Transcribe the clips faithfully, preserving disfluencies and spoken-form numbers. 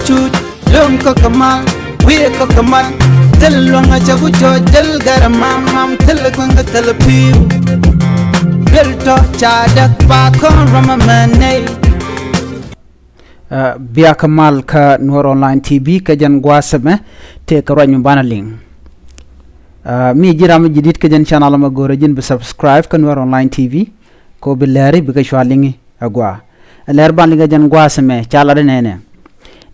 Cuc lom kä kɛ mal, wi̱i̱ kä kɛ mal. Thil luäŋ a cɛ ku cɔc, thil gɛr a mam mam, thil kueŋ kä thil pi̱w. Thil tɔ ca däk ba kɔn rɔm a mɛ nɛy. Ɛ, bia kä mal kä Nuer Online T V kä jɛn gua̱a̱th ɛmɛ tëë kɛ ruac mi banɛ liŋ. Ɛ, mi ji̱ ram mi ji̱ di̱t kä jɛn channel ɛmɛ, go̱o̱rä ji̱n bi subscribe kä Nuer Online T V. Kɛ ɣöö bi lääri bikɛ cua liŋi agua. Ɛ lɛr ban liŋ ɛ jɛn gua̱a̱th ɛmɛ ca lat ɛ nɛnɛ.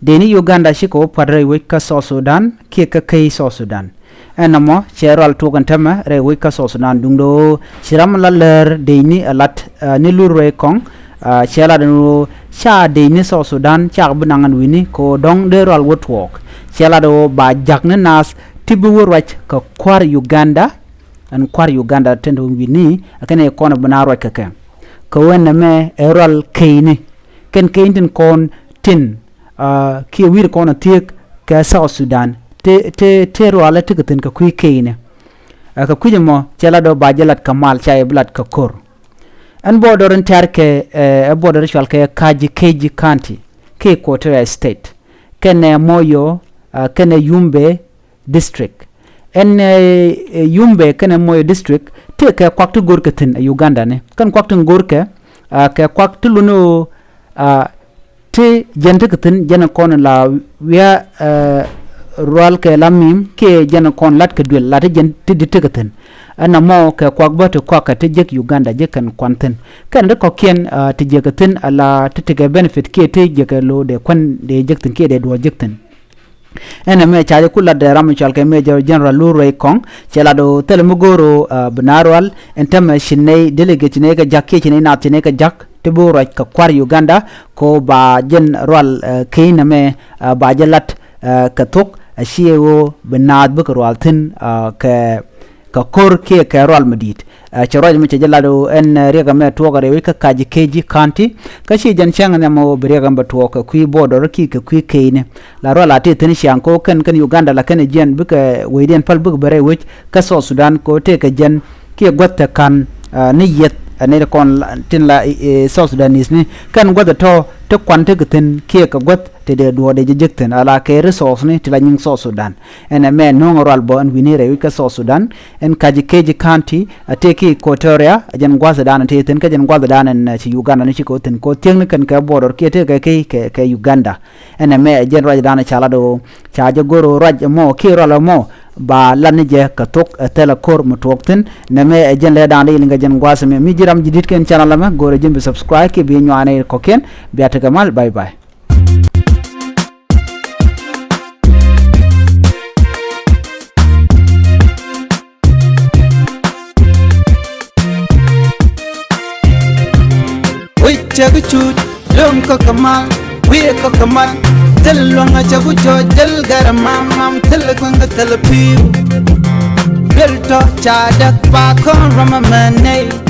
Dëcni Uganda cikɛ wä pua̱t rɛy wec kä South Sudan kiɛ kä key South Sudan. Ɛn nɔmɔ cɛ rual tuɔk ɛn täämɛ rɛy wec kä South Sudan, duundɛ ɣöö ci ram la lär dëcni ɛ lat, ɛ, ni lur rɛy kɔŋ, ɛ, cɛ lat ɛn ɣöö ca dëcni South Sudan cakɛ bi naŋ ɛn wi̱ni kɛ ɣöö dɔ̱ŋ dee rual wä tuɔɔk. Cɛ lat ɣöö ba ja̱k ni naath ti bi wä ruac kɛ kua̱r Uganda. Ɛn kua̱r Uganda tin te wi̱ni, ɛ kɛn ɛ kɔn ɛ bi na ruac kɛ kɛ. Kɛ ɣöö ɛn nɛmɛ ɛ rual keyni. Kɛn keyni tin kɔn tin, ah, kiɛ wi̱i̱ kɔn ɛ thiek kɛ South Sudan. Te, te, te rualɛ tekɛ thi̱n kɛ kui̱ keyni. Ɛ kɛ kui̱c ɛmɔ cɛ lat ɣöö ba jɛ lat kɛ mal, ca jɛ bi lat kɛ ko̱r. Ɛn border in tɛ̈r kɛ, ɛ, ɛ border cual kɛ Kaji-, Kaji County, kɛ Equatoria State. Kɛnɛ Moyo, ah, kɛnɛ Yumbe, district. Ɛn, eh, eh, Yumbe kɛnɛ Moyo district, tëë kɛ kuak ti go̱o̱rkɛ thi̱n ɛ Uganda ni. Kɛn kuak ti go̱o̱rkɛ, ah, kɛ kuak ti luni ɣöö, ah, ti jɛn tekɛ thi̱n, jɛn kɔn la wiaa, eh, rual kɛ la mim, kiɛ jɛn kɔn lat kɛ duël, la ti jɛn ti di̱t tekɛ thi̱n. Ɛn nɔmɔ kɛ kuak bä ti kuak kɛ ti jek Uganda jek kɛn kuan thi̱n. Kɛn ti kɔ̱kiɛn, ah, ti jek kɛ thi̱n, ala ti tekɛ benefit kiɛ ti jek kɛ lo̱o̱ dee kuan dee jek thi̱n kiɛ dee duɔ̱ɔ̱r jek thi̱n. Ɛn ɛmɛ ca jɛ ku lat dee ram mi cɔal kɛ Major General Lur Rɛy Kɔŋ, cɛ lat ɣöö thilɛ mi go̱o̱r ɣöö, ah, bi naath rual, ɛn täämɛ ci nɛy delegate, ci nɛy kɛ ja̱k, kiɛ ci nɛy naath, ci nɛy kɛ ja̱k ti bi ruac kɛ kua̱r Uganda, kɛ ɣöö ba jɛn rual, ah, key nɛmɛ, ah, ba jɛ lat, ah, kɛ thok, a ciɛ ɣöö bi naath bikɛ rual thi̱n, ah, kɛ kɛ ko̱r kiɛ kɛ rual mi di̱i̱t. Ɛ, cɛ ruac mi cɛ jɛ lat ɣöö ɛn, ɛ, riɛk ɛmɛ tuɔɔk ɛ rɛy wec kä Kaji-, Kaji County. Kä ci jɛn cäŋ nhiam ɣöö bi riɛk ɛmɛ bɛ tuɔɔk kɛ kui̱ border kiɛ kɛ kui̱ keyni. La rual a tëë thi̱n ciaŋ kɛ ɣöö kɛn, kɛn Uganda la kɛn ɛ jiɛn bikɛ wecdiɛn päl bikɛ bɛ rɛy wec kä South Sudan kɛ ɣöö tëëkɛ jɛn kiɛ guäth te ka̱n, ɛ, ni yieth, ɛ, ni kɔn la, tin la, ɛ, ɛ, South Sudanese ni. Kɛn guäth ɛ tɔ̱ ti kuan tekɛ thi̱n kiɛ kɛ guäth te dee duɔɔr dee jɛ jek thi̱n. Ala kɛ resource ni ti la nyiŋ South Sudan. Ɛn ɛmɛ no̱o̱ŋ rual bä ɛn wi̱ni rɛy wec kä South Sudan. Ɛn Kaji-, Kaji County, a tëë kä Equatoria, a jɛn gua̱thdan a tëë thi̱n, kä jɛn gua̱thdan ɛn, ɛ, ci Uganda ni cikɛ wä thi̱n. Kɛ ɣöö thiäŋni kɛn kɛ border kiɛ tëë kɛ key kɛ, kɛ Uganda. Ɛn ɛmɛ ɛ jɛn ruacdan ca lat ɣöö ca jɛ go̱r ɣöö ruac ɛmɔ kiɛ rual ɛmɔ ba lat ni jɛ kɛ thok, ɛ, thilɛ ko̱r mi tuɔɔk thi̱n. Nɛmɛ ɛ jɛn lɛɛdan dee liŋ kɛ jɛn gua̱a̱th ɛmɛ. Mi ji̱ ram ji̱ di̱t kɛn channel ɛmɛ, go̱o̱rɛ ji̱n bi subscribe kiɛ bi nyuan ɛ kɔ̱kiɛn. Bia tekɛ mal. Bye bye. Wec cɛ ki cuc, lom kä kɛ mal, wi̱i̱ kä kɛ mal. Thil luäŋ a cɛ ku cɔc, thil gɛr a mam mam, thil kueŋ kä thil pi̱w. Thil tɔ ca däk ba kɔn rɔm a mɛ nɛy.